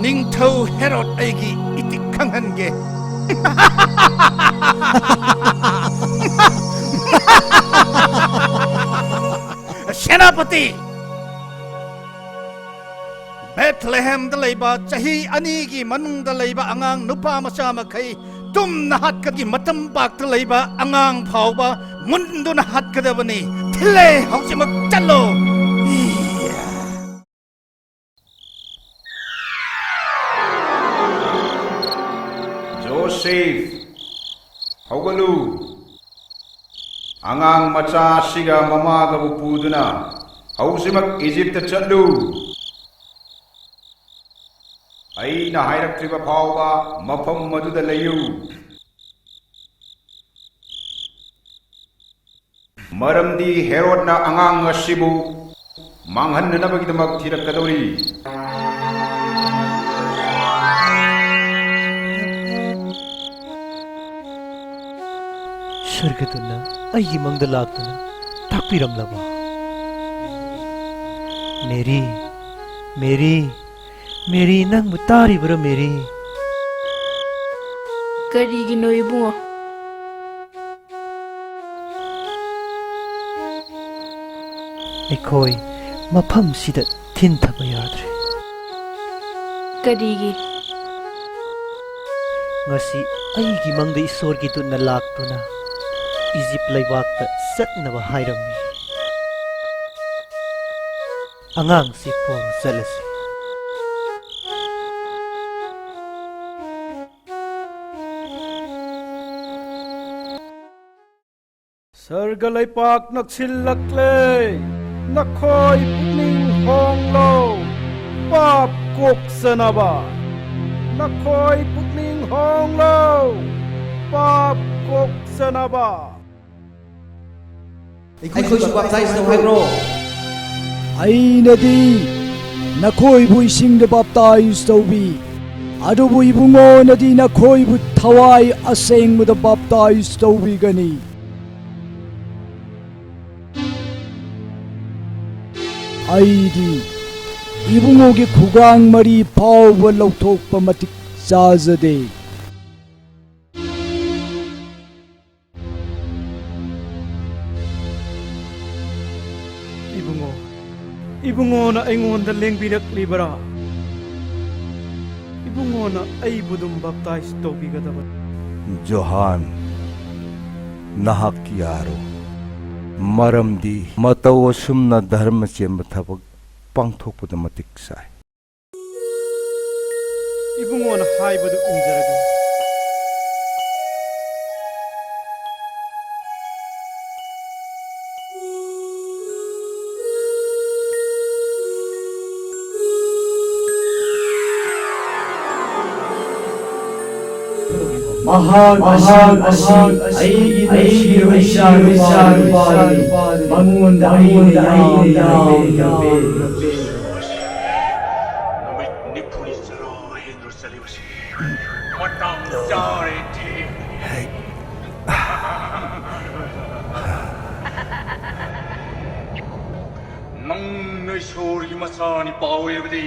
ꯅꯤꯡꯊꯧ ꯍꯦꯔꯣꯗ, ꯑꯩꯒꯤ ꯏꯇꯤꯛ ꯈꯪꯍꯟꯒꯦ꯫ ꯁꯦꯅꯥꯄꯇꯤ! ꯕꯦꯊꯂꯦꯍꯦꯝꯗ ꯂꯩꯕ ꯆꯍꯤ ꯑꯅꯤꯒꯤ ꯃꯅꯨꯡꯗ ꯂꯩꯕ ꯑꯉꯥꯡ ꯅꯨꯄꯥ ꯃꯆꯥ ꯃꯈꯩ ꯇꯨꯝꯅ ꯍꯥꯠꯀꯗꯕꯅꯤ꯫ ꯃꯇꯝ ꯄꯥꯛꯇ ꯂꯩꯕ ꯑꯉꯥꯡ ꯐꯥꯎꯕ ꯃꯨꯟꯗꯨꯅ ꯍꯥꯠꯀꯗꯕꯅꯤ꯫ ꯊꯤꯜꯂꯦ, ꯍꯧꯖꯤꯛꯃꯛ ꯆꯠꯂꯣ꯫ ꯏꯌꯥ꯫ ꯖꯣꯁꯦꯐ, ꯍꯧꯒꯠꯂꯨ꯫ ꯑꯉꯥꯡ ꯃꯆꯥ ꯑꯁꯤꯒ ꯃꯃꯥꯒꯕꯨ ꯄꯨꯗꯨꯅ ꯍꯧꯖꯤꯛꯃꯛ ꯏꯖꯤꯞꯇ ꯆꯠꯂꯨ꯫ ꯑꯩꯅ ꯍꯥꯏꯔꯛꯇ꯭ꯔꯤꯕ ꯐꯥꯎꯕ ꯃꯐꯝ ꯑꯗꯨꯗ ꯂꯩꯌꯨ꯫ ꯃꯔꯝꯗꯤ ꯍꯦꯔꯣꯗꯅ ꯑꯉꯥꯡ ꯑꯁꯤꯕꯨ ꯃꯥꯡꯍꯟꯅꯅꯕꯒꯤꯗꯃꯛ ꯊꯤꯔꯛꯀꯗꯧꯔꯤ꯫ ꯁ꯭ꯋꯔꯒꯗꯨꯅ ꯑꯩꯒꯤ ꯃꯪꯗ ꯂꯥꯛꯇꯨꯅ ꯇꯥꯛꯄꯤꯔꯝꯂꯕ? ꯃꯦꯔꯤ, ꯃꯦꯔꯤ, ꯃꯦꯔꯤ, ꯅꯪꯕꯨ ꯇꯥꯔꯤꯕ꯭ꯔꯥ, ꯃꯦꯔꯤ? ꯀꯔꯤꯒꯤꯅꯣ, ꯏꯕꯨꯡꯉꯣ? ꯑꯩꯈꯣꯏ ꯃꯐꯝꯁꯤꯗ ꯊꯤꯟꯊꯕ ꯌꯥꯗ꯭ꯔꯦ꯫ ꯀꯔꯤꯒꯤ? ꯉꯁꯤ ꯑꯩꯒꯤ ꯃꯪꯗ ꯏꯁꯣꯔꯒꯤ ꯗꯨꯠꯅ ꯂꯥꯛꯇꯨꯅ ꯏꯖꯤꯞ ꯂꯩꯕꯥꯛꯇ ꯆꯠꯅꯕ ꯍꯥꯏꯔꯝꯃꯤ꯫ ꯑꯉꯥꯡꯁꯤ ꯄꯨꯔ ꯆꯠꯂꯁꯤ꯫ ꯁꯔꯒ ꯂꯩꯄꯥꯛ ꯅꯛꯁꯤꯜꯂꯛꯂꯦ꯫ ꯅꯈꯣꯏ ꯄꯨꯛꯅꯤꯡ ꯍꯣꯡꯂꯣ, ꯄꯥꯞ ꯀꯣꯛꯆꯅꯕ꯫ ꯅꯈꯣꯏ ꯄꯨꯛꯅꯤꯡ ꯍꯣꯡꯂꯣ, ꯄꯥꯞ ꯀꯣꯛꯆꯅꯕ꯫ ꯑꯩꯈꯣꯏꯁꯨ ꯕꯥꯞꯇꯥꯏꯖ ꯇꯧ ꯍꯥꯏꯕ꯭ꯔꯣ? ꯑꯩꯅꯗꯤ ꯅꯈꯣꯏꯕꯨ ꯏꯁꯤꯡꯗ ꯕꯥꯞꯇꯥꯏꯖ ꯇꯧꯕꯤ, ꯑꯗꯨꯕꯨ ꯏꯕꯨꯡꯉꯣꯅꯗꯤ ꯅꯈꯣꯏꯕꯨ ꯊꯋꯥꯏ ꯑꯁꯦꯡꯕꯗ ꯕꯥꯞꯇꯥꯏꯖ ꯇꯧꯕꯤꯒꯅꯤ꯫ ꯑꯩꯗꯤ ꯏꯕꯨꯡꯉꯣꯒꯤ ꯈꯨꯒꯥꯡ ꯃꯔꯤ ꯐꯥꯎꯕ ꯂꯧꯊꯣꯛꯄ ꯃꯇꯤꯛ ꯆꯥꯖꯗꯦ꯫ ꯏꯕꯨꯡꯉꯣ, ꯏꯕꯨꯡꯉꯣꯅ ꯑꯩꯉꯣꯟꯗ ꯂꯦꯡꯕꯤꯔꯛꯂꯤꯕꯔꯥ? ꯏꯕꯨꯡꯉꯣꯅ ꯑꯩꯕꯨ ꯑꯗꯨꯝ ꯕꯥꯞꯇꯥꯏꯖ ꯇꯧꯕꯤꯒꯗꯕ꯫ ꯖꯣꯍꯥꯟ, ꯅꯍꯥꯛꯀꯤ ꯌꯥꯔꯣ꯫ ꯃꯔꯝꯗꯤ ꯃꯇꯧ ꯑꯁꯨꯝꯅ ꯙꯔꯃ ꯆꯦꯟꯕ ꯊꯕꯛ ꯄꯥꯡꯊꯣꯛꯄꯗ ꯃꯇꯤꯛ ꯆꯥꯏ꯫ ꯏꯕꯨꯡꯉꯣꯅ ꯍꯥꯏꯕꯗꯨ ꯏꯟꯖꯔꯒꯦ꯫ ꯃꯍꯥꯛ ꯑꯁꯤ ꯑꯩꯒꯤ ꯅꯨꯡꯁꯤꯔꯕ ꯏꯆꯥꯅꯨꯄꯥꯅꯤ꯫ ꯃꯉꯣꯟꯗ ꯑꯩꯅ ꯌꯥꯝꯅ ꯄꯦꯟꯂꯦ꯫ ꯅꯨꯃꯤꯠ ꯅꯤꯐꯨꯅꯤ ꯆꯔꯥ ꯍꯦꯟꯗꯨꯅ ꯆꯠꯂꯤꯕꯁꯤ ꯃꯇꯥꯡ ꯆꯥꯔꯦ, ꯊꯤ꯫ ꯅꯪꯅ ꯏꯁꯣꯔꯒꯤ ꯃꯆꯥꯅꯤ ꯄꯥꯎ ꯑꯣꯏꯔꯕꯗꯤ,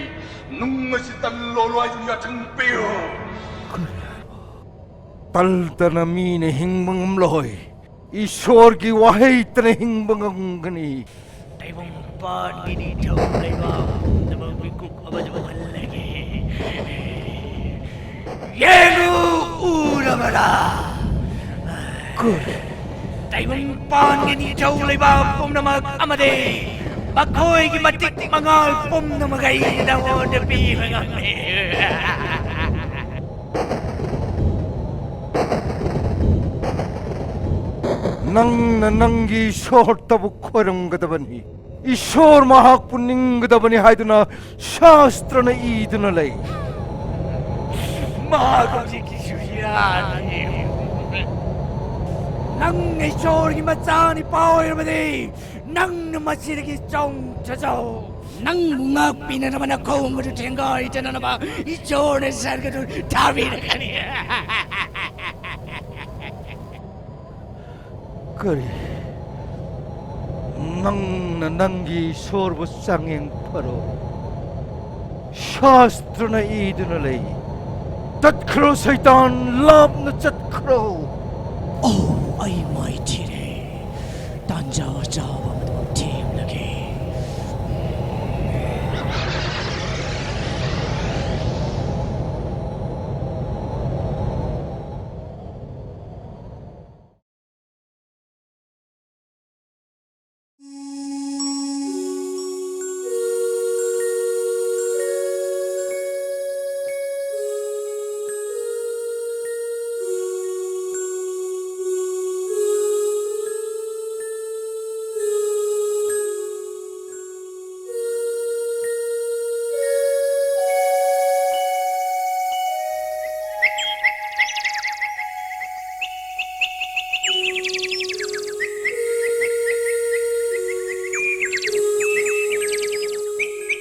ꯅꯨꯡ ꯑꯁꯤ ꯇꯜꯂꯣ ꯍꯥꯏꯗꯨꯅ ꯌꯥꯊꯪ ꯄꯤꯌꯨ꯫ ꯇꯜꯗꯅ ꯃꯤꯅ ꯍꯤꯡꯕ ꯉꯝꯂꯣꯏ꯫ ꯏꯁꯣꯔꯒꯤ ꯋꯥꯍꯩꯇꯅ ꯍꯤꯡꯕ ꯉꯝꯒꯅꯤ꯫ ꯇꯥꯏꯕꯪꯄꯥꯟꯒꯤ ꯅꯤꯡꯊꯧ ꯂꯩꯕꯥꯛ ꯄꯨꯝꯅꯃꯛ ꯃꯤꯀꯨꯞ ꯑꯃꯗ ꯎꯍꯜꯂꯒꯦ꯫ ꯌꯦꯡꯉꯨ, ꯎꯔꯕꯔꯥ? ꯇꯥꯏꯕꯪꯄꯥꯟꯒꯤ ꯅꯤꯡꯊꯧ ꯂꯩꯕꯥꯛ ꯄꯨꯝꯅꯃꯛ ꯑꯃꯗꯤ ꯃꯈꯣꯏꯒꯤ ꯃꯇꯤꯛ ꯃꯉꯥꯜ ꯄꯨꯝꯅꯃꯛ ꯑꯩꯅ ꯅꯉꯣꯟꯗ ꯄꯤꯕ ꯉꯝꯃꯤ꯫ ꯅꯪꯅ ꯅꯪꯒꯤ ꯏꯁꯣꯔꯇꯕꯨ ꯈꯣꯏꯔꯝꯒꯗꯕꯅꯤ꯫ ꯏꯁꯣꯔ ꯃꯍꯥꯛꯄꯨ ꯅꯤꯡꯒꯗꯕꯅꯤ ꯍꯥꯏꯗꯨꯅ ꯁꯥꯁꯇ꯭ꯔꯅ ꯏꯗꯨꯅ ꯂꯩ꯫ ꯃꯍꯥꯛ ꯍꯧꯖꯤꯛꯀꯤꯁꯨ ꯌꯥꯗꯦ꯫ ꯅꯪꯅ ꯏꯁꯣꯔꯒꯤ ꯃꯆꯥꯅꯤꯄꯥ ꯑꯣꯏꯔꯕꯗꯤ ꯅꯪꯅ ꯃꯁꯤꯗꯒꯤ ꯆꯣꯡꯊꯖꯧ꯫ ꯅꯪꯕꯨ ꯉꯥꯛꯄꯤꯅꯅꯕ ꯅꯈꯣꯡ ꯑꯗꯨ ꯊꯦꯡꯒꯥꯏꯗꯅꯅꯕ ꯏꯁꯣꯔꯅ ꯁꯔꯒꯗꯨ ꯊꯥꯕꯤꯔꯛꯀꯅꯤ꯫ ꯀꯔꯤ? ꯅꯪꯅ ꯅꯪꯒꯤ ꯏꯁꯣꯔꯕꯨ ꯆꯥꯡꯌꯦꯡ ꯐꯔꯣ꯫ ꯁꯥꯁꯇ꯭ꯔꯅ ꯏꯗꯨꯅ ꯂꯩ꯫ ꯆꯠꯈ꯭ꯔꯣ ꯁꯩꯇꯥꯟ, ꯂꯥꯞꯅ ꯆꯠꯈ꯭ꯔꯣ꯫ ꯑꯣ, ꯑꯩ ꯃꯥꯏꯊꯤꯔꯦ꯫ ꯇꯥꯟꯖꯥ ꯆꯥꯕ ꯑꯃꯗꯃꯛ ꯊꯦꯡꯂꯒꯦ꯫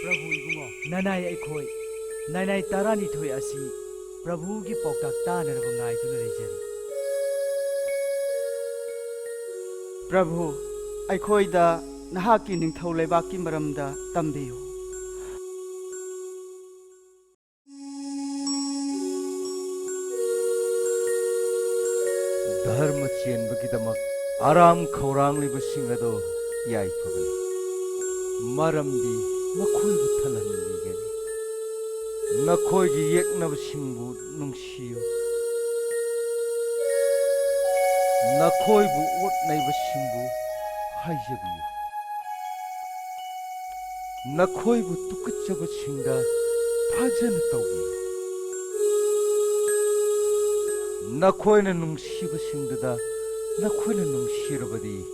ꯄ꯭ꯔꯚꯨ ꯏꯕꯨꯡꯉꯣ, ꯅꯅꯥꯏ ꯑꯩꯈꯣꯏ, ꯅꯅꯥꯏ ꯇꯔꯥꯅꯤꯊꯣꯏ ꯑꯁꯤ ꯄ꯭ꯔꯚꯨꯒꯤ ꯄꯥꯎꯇꯥꯛ ꯇꯥꯅꯅꯕ ꯉꯥꯏꯗꯨꯅ ꯂꯩꯖꯔꯤ꯫ ꯄ꯭ꯔꯚꯨ, ꯑꯩꯈꯣꯏꯗ ꯅꯍꯥꯛꯀꯤ ꯅꯤꯡꯊꯧ ꯂꯩꯕꯥꯛꯀꯤ ꯃꯔꯝꯗ ꯇꯝꯕꯤꯌꯨ꯫ ꯙꯔꯃ ꯆꯦꯟꯕꯒꯤꯗꯃꯛ ꯑꯔꯥꯝ ꯈꯧꯔꯥꯡꯂꯤꯕꯁꯤꯡ ꯑꯗꯨ ꯌꯥꯏꯐꯕꯅꯤ, ꯃꯔꯝꯗꯤ ꯃꯈꯣꯏꯕꯨ ꯊꯜꯍꯟꯕꯤꯒꯅꯤ꯫ ꯅꯈꯣꯏꯒꯤ ꯌꯦꯛꯅꯕꯁꯤꯡꯕꯨ ꯅꯨꯡꯁꯤꯌꯨ, ꯅꯈꯣꯏꯕꯨ ꯑꯣꯠ ꯅꯩꯕꯁꯤꯡꯕꯨ ꯍꯥꯏꯖꯕꯤꯌꯨ꯫ ꯅꯈꯣꯏꯕꯨ ꯇꯨꯀꯠꯆꯕꯁꯤꯡꯗ ꯐꯖꯅ ꯇꯧꯕꯤꯌꯨ꯫ ꯅꯈꯣꯏꯅ ꯅꯨꯡꯁꯤꯕꯁꯤꯡꯗꯨꯗ ꯅꯈꯣꯏꯅ ꯅꯨꯡꯁꯤꯔꯕꯗꯤ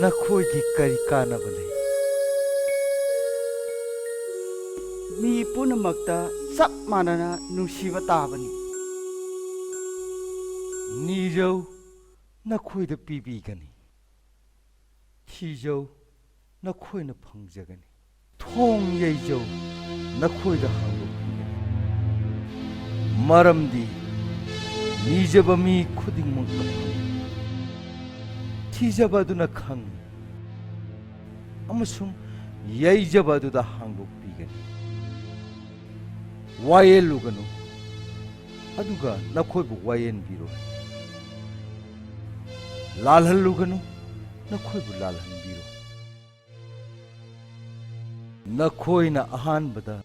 ꯅꯈꯣꯏꯒꯤ ꯀꯔꯤ ꯀꯥꯟꯅꯕ ꯂꯩ? ꯃꯤ ꯄꯨꯝꯅꯃꯛꯇ ꯆꯞ ꯃꯥꯟꯅꯅ ꯅꯨꯡꯁꯤꯕ ꯇꯥꯕꯅꯤ꯫ ꯅꯤꯖꯧ, ꯅꯈꯣꯏꯗ ꯄꯤꯕꯤꯒꯅꯤ꯫ ꯊꯤꯖꯧ, ꯅꯈꯣꯏꯅ ꯐꯪꯖꯒꯅꯤ꯫ ꯊꯣꯡ ꯌꯩꯖꯧ, ꯅꯈꯣꯏꯗ ꯍꯥꯡꯗꯣꯛꯄꯤꯒꯅꯤ꯫ ꯃꯔꯝꯗꯤ ꯅꯤꯖꯕ ꯃꯤ ꯈꯨꯗꯤꯡꯃꯛꯅ ꯐꯪꯏ꯫ ꯊꯤꯖꯕ ꯑꯗꯨꯅ ꯈꯪꯏ, ꯑꯃꯁꯨꯡ ꯌꯩꯖꯕ ꯑꯗꯨꯗ ꯍꯥꯡꯗꯣꯛꯄꯤꯒꯅꯤ꯫ ꯋꯥꯌꯦꯜꯂꯨꯒꯅꯨ, ꯑꯗꯨꯒ ꯅꯈꯣꯏꯕꯨ ꯋꯥꯌꯦꯟꯕꯤꯔꯣꯏ꯫ ꯂꯥꯜꯍꯜꯂꯨꯒꯅꯨ, ꯅꯈꯣꯏꯕꯨ ꯂꯥꯜꯍꯟꯕꯤꯔꯣꯏ꯫ ꯅꯈꯣꯏꯅ ꯑꯍꯥꯟꯕꯗ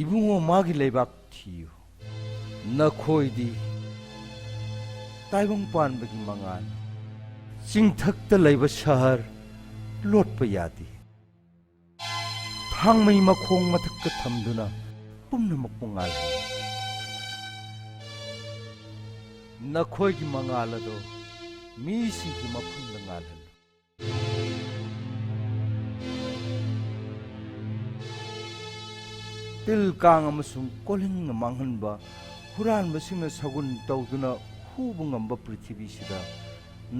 ꯏꯕꯨꯡꯉꯣ ꯃꯥꯒꯤ ꯂꯩꯕꯥꯛ ꯊꯤꯌꯨ꯫ ꯅꯈꯣꯏꯗꯤ ꯇꯥꯏꯕꯪ ꯄꯥꯟꯕꯒꯤ ꯃꯉꯥꯜ꯫ ꯆꯤꯡꯊꯛꯇ ꯂꯩꯕ ꯁꯍꯔ ꯂꯣꯠꯄ ꯌꯥꯗꯦ꯫ ꯊꯥꯡꯃꯩ ꯃꯈꯣꯡ ꯃꯊꯛꯇ ꯊꯝꯗꯨꯅ ꯄꯨꯝꯅꯃꯛꯄꯨ ꯉꯥꯜꯍꯜꯂꯤ꯫ ꯅꯈꯣꯏꯒꯤ ꯃꯉꯥꯜ ꯑꯗꯣ ꯃꯤꯁꯤꯡꯒꯤ ꯃꯐꯝꯗ ꯉꯥꯜꯍꯜꯂꯨ꯫ ꯇꯤꯜ ꯀꯥꯡ ꯑꯃꯁꯨꯡ ꯀꯣꯜꯍꯤꯡꯅ ꯃꯥꯡꯍꯟꯕ ꯍꯨꯔꯥꯟꯕꯁꯤꯡꯅ ꯁꯒꯨꯟ ꯇꯧꯗꯨꯅ ꯍꯨꯕ ꯉꯝꯕ ꯄ꯭ꯔꯤꯊꯤꯕꯤꯁꯤꯗ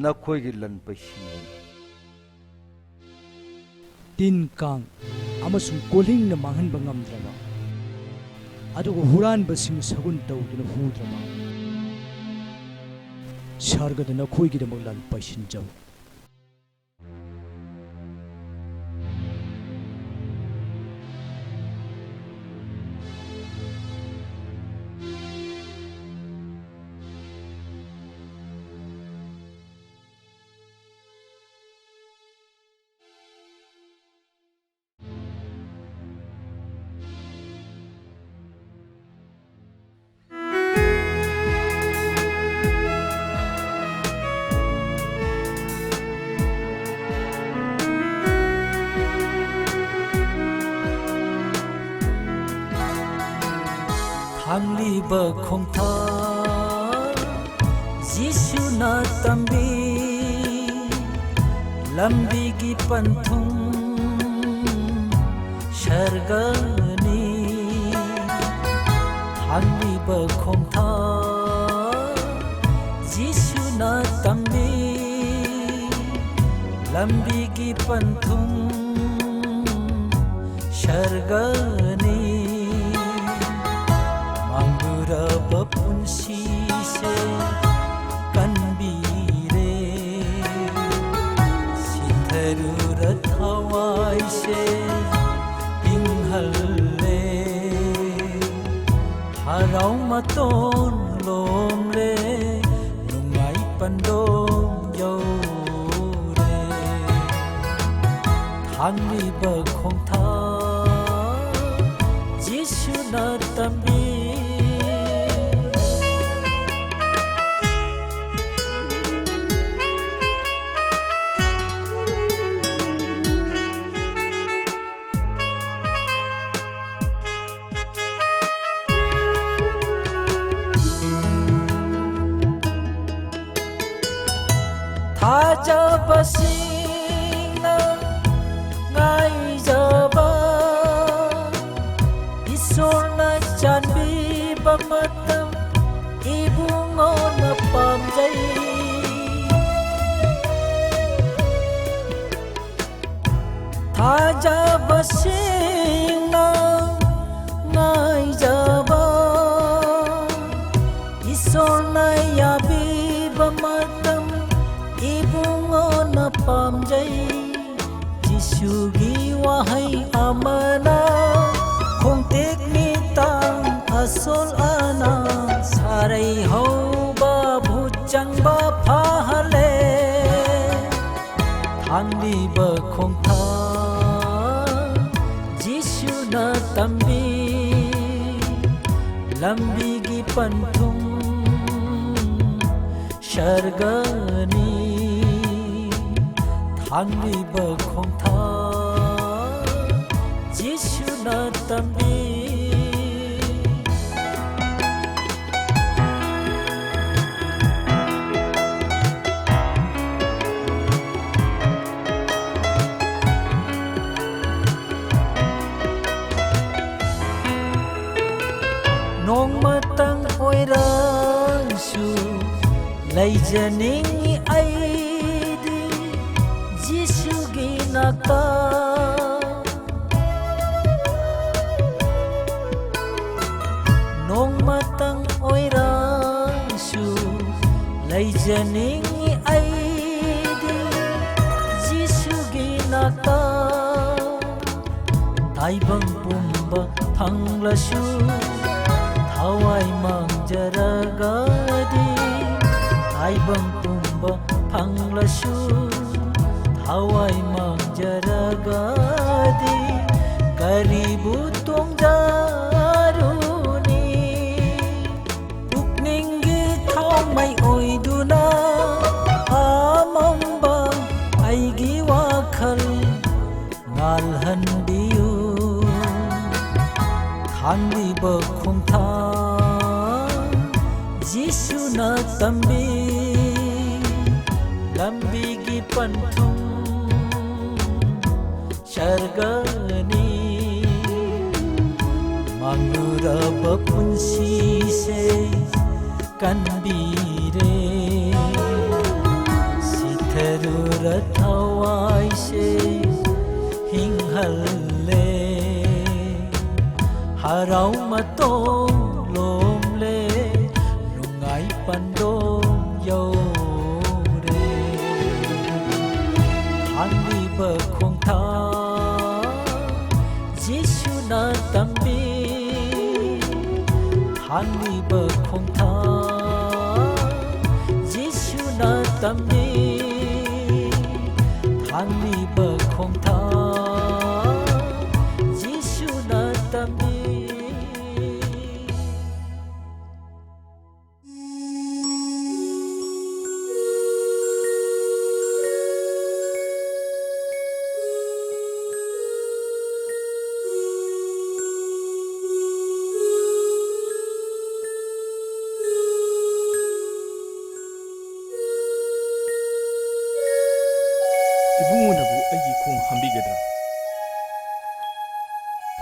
ꯅꯈꯣꯏꯒꯤ ꯂꯟ ꯄꯩꯁꯤꯟꯒꯅꯤ꯫ ꯇꯤꯟ ꯀꯥꯡ ꯑꯃꯁꯨꯡ ꯀꯣꯜꯍꯤꯡꯅ ꯃꯥꯡꯍꯟꯕ ꯉꯝꯗ꯭ꯔꯕ, ꯑꯗꯨꯒ ꯍꯨꯔꯥꯟꯕꯁꯤꯡꯅ ꯁꯒꯨꯟ ꯇꯧꯗꯨꯅ ꯍꯨꯗ꯭ꯔꯕ ꯁꯔꯒꯗ ꯅꯈꯣꯏꯒꯤꯗꯃꯛ ꯂꯟ ꯄꯩꯁꯤꯟꯖꯕ꯫ ꯊꯥꯡꯂꯤꯕ ꯈꯣꯡꯊꯥꯡ ꯖꯤꯁꯨꯅ ꯇꯝꯕꯤ꯫ ꯂꯝꯕꯤꯒꯤ ꯄꯟꯊꯨꯡ ꯁꯔꯒꯅꯤ꯫ ꯊꯥꯡꯂꯤꯕ ꯈꯣꯡꯊꯥꯡ ꯖꯤꯁꯨꯅ ꯇꯝꯕꯤ꯫ ꯂꯝꯕꯤꯒꯤ ꯄꯟꯊꯨꯡ ꯁꯔꯒꯅꯤ꯫ ꯃꯥꯡꯂꯨꯔꯕ ꯄꯨꯟꯁꯤꯁꯦ ꯀꯟꯕꯤꯔꯦ꯫ ꯁꯤꯊꯔꯨꯔ ꯊꯋꯥꯏꯁꯦ ꯏꯪꯍꯜꯂꯦ꯫ ꯍꯔꯥꯎ ꯃꯇꯣꯟ ꯂꯣꯝꯂꯦ, ꯅꯨꯡꯉꯥꯏ ꯄꯟꯗꯣꯡ ꯌꯧꯔꯦ꯫ ꯊꯥꯡꯂꯤꯕ ꯈꯣꯡꯊꯥꯡ ꯖꯤꯁꯨꯅ ꯇꯝꯕꯤ꯫ ꯊꯥꯖꯕꯁꯤꯡꯅ ꯉꯥꯏꯖꯕ ꯏꯁꯣꯔꯅ ꯆꯥꯟꯕꯤꯕ ꯃꯇꯝ ꯏꯕꯨꯡꯉꯣꯅ ꯄꯥꯝꯖꯩ꯫ ꯊꯥꯖꯕꯁꯤꯡꯅ ꯉꯥꯏꯖꯕ ꯏꯁꯣꯔꯅ ꯌꯥꯕꯤꯕ ꯃꯇꯝ ꯏꯕꯨꯡꯉꯣꯅ ꯄꯥꯝꯖꯩ꯫ ꯖꯤꯁꯨꯒꯤ ꯋꯥꯍꯩ ꯑꯃꯅ ꯈꯣꯡꯇꯦꯛ ꯃꯤꯇꯥꯡ ꯑꯁꯣꯜ ꯑꯅꯥ ꯁꯥꯔꯩ ꯍꯧꯕ ꯚꯨꯠ ꯆꯪꯕ ꯐꯍꯜꯂꯦ꯫ ꯊꯥꯡꯂꯤꯕ ꯈꯣꯡꯊꯥꯡ ꯖꯤꯁꯨꯅ ꯇꯝꯕꯤ꯫ ꯂꯝꯕꯤꯒꯤ ꯄꯟꯊꯨꯡ ꯁꯔꯒꯅꯤ꯫ ꯊꯥꯡꯂꯤꯕ ꯈꯣꯡꯊꯥꯡ ꯖꯤꯁꯨꯅ ꯇꯝꯕꯤ꯫ ꯂꯩꯖꯅꯤꯡꯉꯤ ꯑꯩꯗꯤ ꯖꯤꯁꯨꯒꯤ ꯅꯥꯛꯇ꯫ ꯅꯣꯡꯃꯇꯪ ꯑꯣꯏꯔꯁꯨ ꯂꯩꯖꯅꯤꯡꯉꯤ ꯑꯩꯗꯤ ꯖꯤꯁꯨꯒꯤ ꯅꯥꯛꯇ꯫ ꯇꯥꯏꯕꯪ ꯄꯨꯝꯕ ꯐꯪꯂꯁꯨ ꯊꯋꯥꯏ ꯃꯥꯡꯖꯔꯒꯗꯤ, ꯇꯥꯏꯕꯪ ꯄꯨꯝꯕ ꯐꯪꯂꯁꯨ ꯊꯋꯥꯏ ꯃꯥꯡꯖꯔꯒꯗꯤ, ꯀꯔꯤꯕꯨ ꯇꯣꯡꯖꯔꯨꯅꯤ? ꯄꯨꯛꯅꯤꯡꯒꯤ ꯊꯥꯎꯃꯩ ꯑꯣꯏꯗꯨꯅ ꯑꯃꯝꯕ ꯑꯩꯒꯤ ꯋꯥꯈꯜ ꯉꯥꯜꯍꯟꯕꯤꯌꯨ꯫ ꯊꯥꯡꯂꯤꯕ ꯈꯣꯡꯊꯥꯡ ꯖꯤꯁꯨꯅ ꯇꯝꯕꯤ, ꯂꯝꯕꯤꯒꯤ ꯄꯟꯊꯨꯡ ꯁꯔꯒꯅꯤ꯫ ꯃꯥꯡꯂꯨꯔꯕ ꯄꯨꯟꯁꯤꯁꯦ ꯀꯟꯕꯤꯔꯦ, ꯁꯤꯊꯔꯨꯔ ꯊꯋꯥꯏꯁꯦ ꯍꯤꯡꯍꯜꯂꯦ꯫ ꯍꯔꯥꯎ ꯃꯇꯣꯟ ꯂꯣꯝꯂꯦ, ꯅꯨꯡꯉꯥꯏ ꯄꯟꯗꯣꯡ ꯌꯧꯔꯦ꯫ ꯊꯥꯡꯂꯤꯕ ꯈꯣꯡꯊꯥꯡ ꯖꯤꯁꯨꯅ ꯇꯝꯕꯤ, ꯊꯥꯡꯂꯤꯕ ꯈꯣꯡꯊꯥꯡ ꯖꯤꯁꯨꯅ ꯇꯝꯕꯤ, ꯊꯥꯡꯂꯤꯕ ꯈꯣꯡꯊꯥꯡ ꯖꯤꯁꯨꯅ ꯇꯝꯕꯤ꯫ ꯏꯕꯨꯡꯉꯣꯅꯕꯨ ꯑꯩꯒꯤ ꯈꯣꯡ ꯍꯥꯝꯕꯤꯒꯗ꯭ꯔꯥ?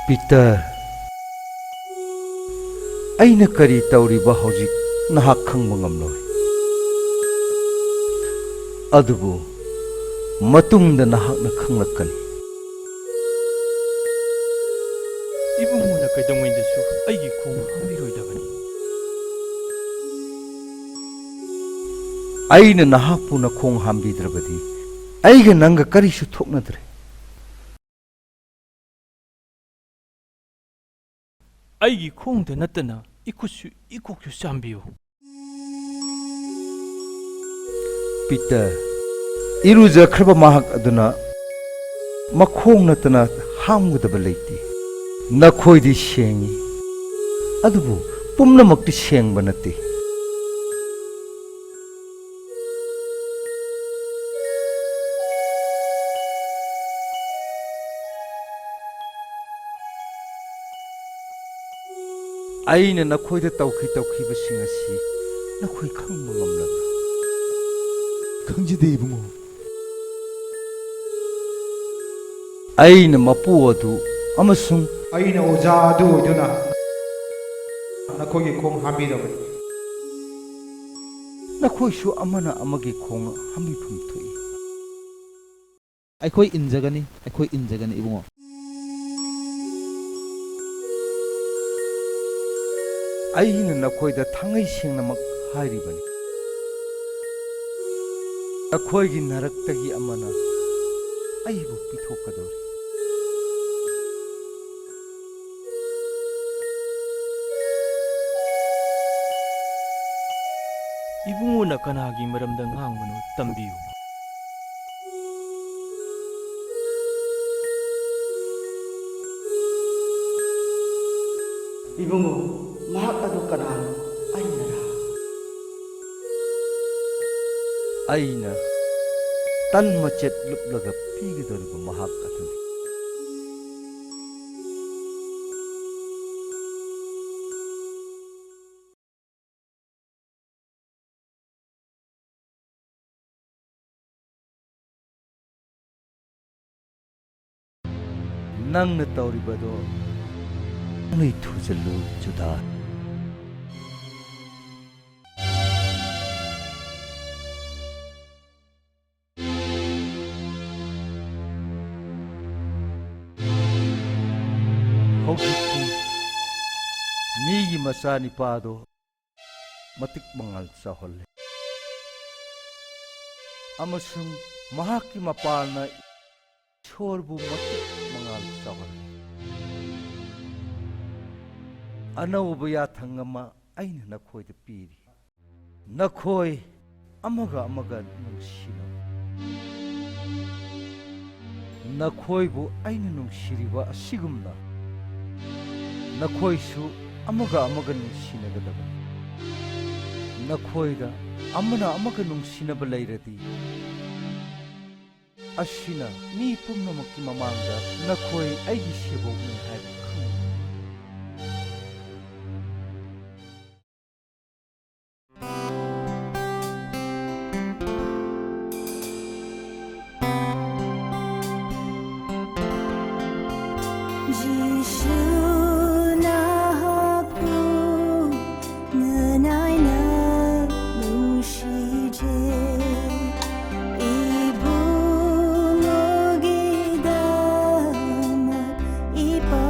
ꯄꯤꯇꯔ, ꯑꯩꯅ ꯀꯔꯤ ꯇꯧꯔꯤꯕ ꯍꯧꯖꯤꯛ ꯅꯍꯥꯛ ꯈꯪꯕ ꯉꯝꯂꯣꯏ꯫ ꯑꯗꯨꯕꯨ ꯃꯇꯨꯡꯗ ꯅꯍꯥꯛꯅ ꯈꯪꯂꯛꯀꯅꯤ꯫ ꯏꯕꯨꯡꯉꯣꯅ ꯀꯩꯗꯧꯉꯩꯗꯁꯨ ꯑꯩꯒꯤ ꯈꯣꯡ ꯍꯥꯝꯕꯤꯔꯣꯏꯗꯕꯅꯤ꯫ ꯑꯩꯅ ꯅꯍꯥꯛꯄꯨ ꯅꯈꯣꯡ ꯍꯥꯝꯕꯤꯗ꯭ꯔꯕꯗꯤ ꯑꯩꯒ ꯅꯪꯒ ꯀꯔꯤꯁꯨ ꯊꯣꯛꯅꯗ꯭ꯔꯦ꯫ ꯑꯩꯒꯤ ꯈꯣꯡꯗ ꯅꯠꯇꯅ ꯏꯈꯨꯠꯁꯨ ꯏꯀꯣꯛꯁꯨ ꯆꯥꯝꯕꯤꯌꯨ꯫ ꯄꯤꯇꯔ, ꯏꯔꯨꯖꯈ꯭ꯔꯕ ꯃꯍꯥꯛ ꯑꯗꯨꯅ ꯃꯈꯣꯡ ꯅꯠꯇꯅ ꯍꯥꯝꯒꯗꯕ ꯂꯩꯇꯦ꯫ ꯅꯈꯣꯏꯗꯤ ꯁꯦꯡꯉꯤ, ꯑꯗꯨꯕꯨ ꯄꯨꯝꯅꯃꯛꯇꯤ ꯁꯦꯡꯕ ꯅꯠꯇꯦ꯫ ꯑꯩꯅ ꯅꯈꯣꯏꯗ ꯇꯧꯈꯤ ꯇꯧꯈꯤꯕꯁꯤꯡ ꯑꯁꯤ ꯅꯈꯣꯏ ꯈꯪꯕ ꯉꯝꯂꯕ꯭ꯔꯥ? ꯈꯪꯖꯗꯦ, ꯏꯕꯨꯡꯉꯣ꯫ ꯑꯩꯅ ꯃꯄꯨ ꯑꯗꯨ ꯑꯃꯁꯨꯡ ꯑꯩꯅ ꯑꯣꯖꯥ ꯑꯗꯨ ꯑꯣꯏꯗꯨꯅ ꯅꯈꯣꯏꯒꯤ ꯈꯣꯡ ꯍꯥꯝꯕꯤꯔꯕꯅꯤ꯫ ꯅꯈꯣꯏꯁꯨ ꯑꯃꯅ ꯑꯃꯒꯤ ꯈꯣꯡ ꯍꯥꯝꯕꯤꯐꯝ ꯊꯣꯛꯏ꯫ ꯑꯩꯈꯣꯏ ꯏꯟꯖꯒꯅꯤ, ꯑꯩꯈꯣꯏ ꯏꯟꯖꯒꯅꯤ, ꯏꯕꯨꯡꯉꯣ꯫ ꯑꯩꯅ ꯅꯈꯣꯏꯗ ꯊꯥꯡꯉꯩ ꯁꯦꯡꯅꯃꯛ ꯍꯥꯏꯔꯤꯕꯅꯤ, ꯅꯈꯣꯏꯒꯤ ꯅꯔꯛꯇꯒꯤ ꯑꯃꯅ ꯑꯩꯕꯨ ꯄꯤꯊꯣꯛꯀꯗꯧꯔꯤ꯫ ꯏꯕꯨꯡꯉꯣꯅ ꯀꯅꯥꯒꯤ ꯃꯔꯝꯗ ꯉꯥꯡꯕꯅꯣ ꯇꯝꯕꯤꯌꯨ꯫ ꯏꯕꯨꯡꯉꯣ, ꯃꯍꯥꯛ ꯑꯗꯨ ꯀꯅꯥꯅꯣ? ꯑꯩꯅꯔꯥ? ꯑꯩꯅ ꯇꯟ ꯃꯆꯦꯠ ꯂꯨꯞꯂꯒ ꯄꯤꯒꯗꯧꯔꯤꯕ ꯃꯍꯥꯛ ꯑꯗꯨꯅꯤ꯫ ꯅꯪꯅ ꯇꯧꯔꯤꯕꯗꯣ ꯅꯣꯏ ꯊꯨꯖꯜꯂꯨ, ꯖꯨꯗꯥ꯫ ꯃꯆꯥꯅꯤꯄꯥꯗꯣ ꯃꯇꯤꯛ ꯃꯉꯥꯜ ꯆꯥꯎꯍꯜꯂꯦ꯫ ꯑꯃꯁꯨꯡ ꯃꯍꯥꯛꯀꯤ ꯃꯄꯥꯜꯅ ꯏꯁꯣꯔꯕꯨ ꯃꯇꯤꯛ ꯃꯉꯥꯜ ꯆꯥꯎꯍꯜꯂꯦ꯫ ꯑꯅꯧꯕ ꯌꯥꯊꯪ ꯑꯃ ꯑꯩꯅ ꯅꯈꯣꯏꯗ ꯄꯤꯔꯤ꯫ ꯅꯈꯣꯏ ꯑꯃꯒ ꯑꯃꯒ ꯅꯨꯡꯁꯤꯅꯧ꯫ ꯅꯈꯣꯏꯕꯨ ꯑꯩꯅ ꯅꯨꯡꯁꯤꯔꯤꯕ ꯑꯁꯤꯒꯨꯝꯅ ꯅꯈꯣꯏꯁꯨ ꯑꯃꯒ ꯑꯃꯒ ꯅꯨꯡꯁꯤꯅꯒꯗꯕꯅꯤ꯫ ꯅꯈꯣꯏꯗ ꯑꯃꯅ ꯑꯃꯒ ꯅꯨꯡꯁꯤꯅꯕ ꯂꯩꯔꯗꯤ, ꯑꯁꯤꯅ ꯃꯤ ꯄꯨꯝꯅꯃꯛꯀꯤ ꯃꯃꯥꯡꯗ ꯅꯈꯣꯏ ꯑꯩꯒꯤ ꯁꯦꯕꯣꯛꯅꯤ ꯍꯥꯏꯕ ꯈꯪꯒꯅꯤ꯫ ꯖꯤꯁꯨ ꯅꯍꯥꯛꯄꯨ ꯉꯅꯥꯏꯅ ꯅꯨꯡꯁꯤꯖꯩ꯫ ꯏꯕꯨꯡꯉꯣꯒꯤꯗꯃꯛ ꯏꯄꯥ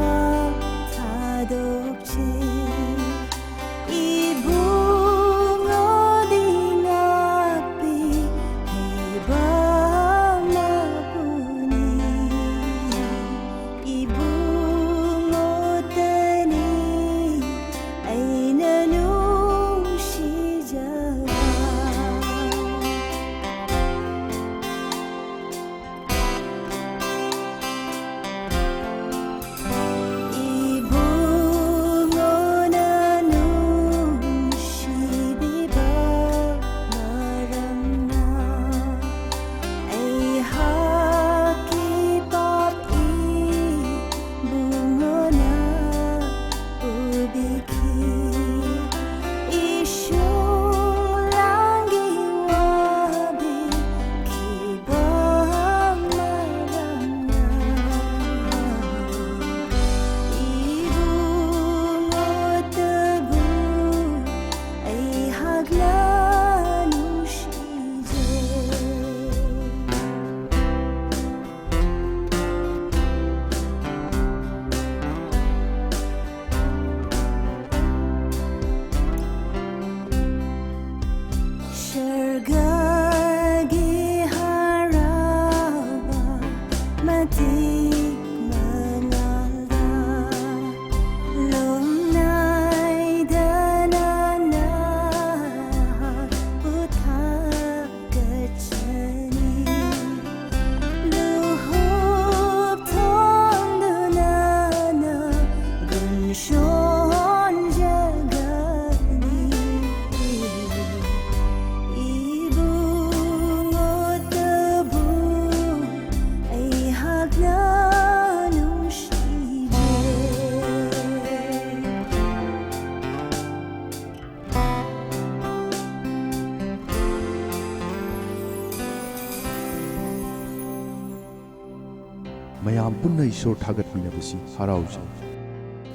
ꯃꯌꯥꯝ ꯄꯨꯟꯅ ꯏꯁꯣꯔ ꯊꯥꯒꯠꯃꯤꯟꯅꯕꯁꯤ ꯍꯔꯥꯎꯖꯩ꯫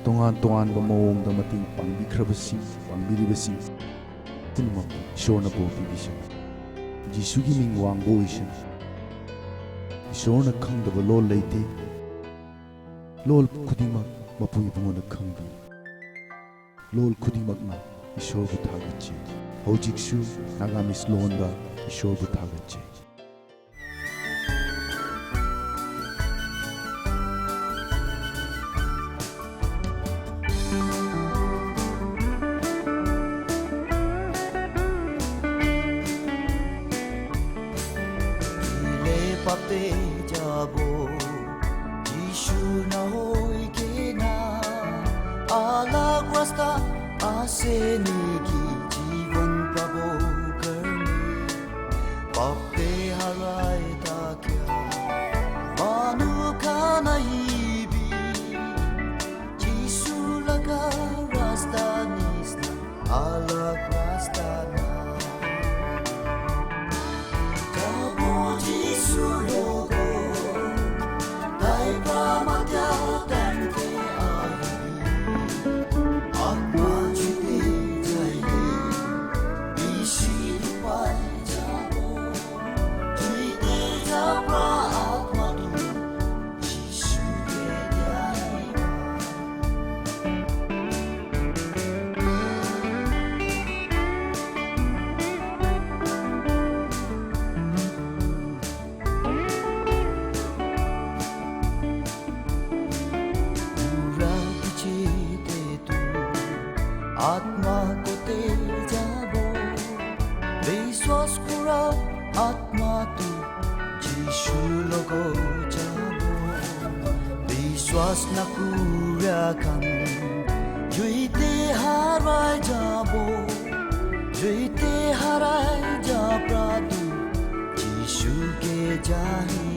ꯇꯣꯉꯥꯟ ꯇꯣꯉꯥꯟꯕ ꯃꯑꯣꯡꯗ ꯃꯇꯦꯡ ꯄꯥꯡꯕꯤꯈ꯭ꯔꯕꯁꯤ, ꯄꯥꯡꯕꯤꯔꯤꯕꯁꯤ ꯄꯨꯝꯅꯃꯛ ꯏꯁꯣꯔꯅ ꯕꯣꯔ ꯄꯤꯕꯤꯁꯅꯨ꯫ ꯖꯤꯁꯨꯒꯤ ꯃꯤꯡ ꯋꯥꯡꯕ ꯑꯣꯏꯁꯅꯨ꯫ ꯏꯁꯣꯔꯅ ꯈꯪꯗꯕ ꯂꯣꯜ ꯂꯩꯇꯦ꯫ ꯂꯣꯜ ꯈꯨꯗꯤꯡꯃꯛ ꯃꯄꯨ ꯏꯕꯨꯡꯉꯣꯅ ꯈꯪꯕꯤ꯫ ꯂꯣꯜ ꯈꯨꯗꯤꯡꯃꯛꯅ ꯏꯁꯣꯔꯕꯨ ꯊꯥꯒꯠꯆꯩ꯫ ꯍꯧꯖꯤꯛꯁꯨ ꯅꯥꯒꯥꯃꯤꯁ ꯂꯣꯟꯗ ꯏꯁꯣꯔꯕꯨ ꯊꯥꯒꯠꯆꯩ꯫ Ile papte jabo, Jishu na hoi ke na, alag rasta ase neki jivan pabo karne. Papte harai tha kya, manu ka nahi bhi, Jisu laga rasta nisna alag rasta na. Jabo Jisu logot, tai pra matya tan ke ahi. Atma chuti jai de, bishi dupai jabo. Chuti ja pra atma tu, Jisu ke jai. Pura piche te tu, atma kote jabo. Biswas kura atma tu, Jisu logot jabo. Biswas na kura khan, jui te harai jabo. Jui te harai ja pra tu, Jisu ke jai.